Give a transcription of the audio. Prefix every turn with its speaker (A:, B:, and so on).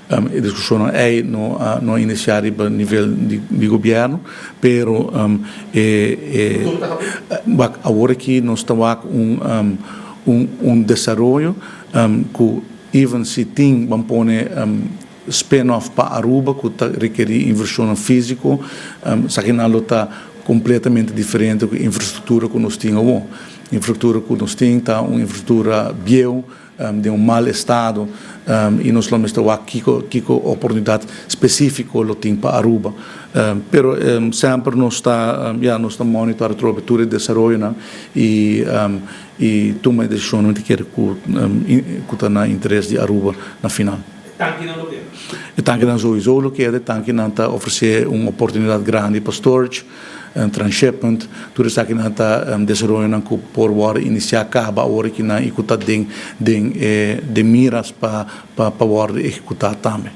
A: E discusionnan ey no a no a inicia riba nivel di gobierno, pero e e wak awor aki nos ta wak un un un desaroyo cu even si tin ban pone spin-off pa Aruba cu ta rekeri inversionnan fisico, esakinan lo ta completamente diferente cu e infrastructura cu nos tin awor. Infrastructura cu nos tin ta un infrastructura bieu, den un mal estado y nos lo mester wak kico kico oportunidad specifico lo tin pa Aruba. Pero semper nos ta ya nos ta monitor atrobe tur e desaroyonan y y tuma e decisionnan ti kere cu cu ta na interes di Aruba na final.
B: E tankinan lo keda?
A: E tankinan sowiso lo keda. E tankinan ta ofrece un oportunidad grandi pa storage. Transshipment, tur esakinan ta desaroyonan ku por wòrdu inisiá kaba awor akinan i ku ta den den e den miras pa pa wòrdu ehekutá tambe.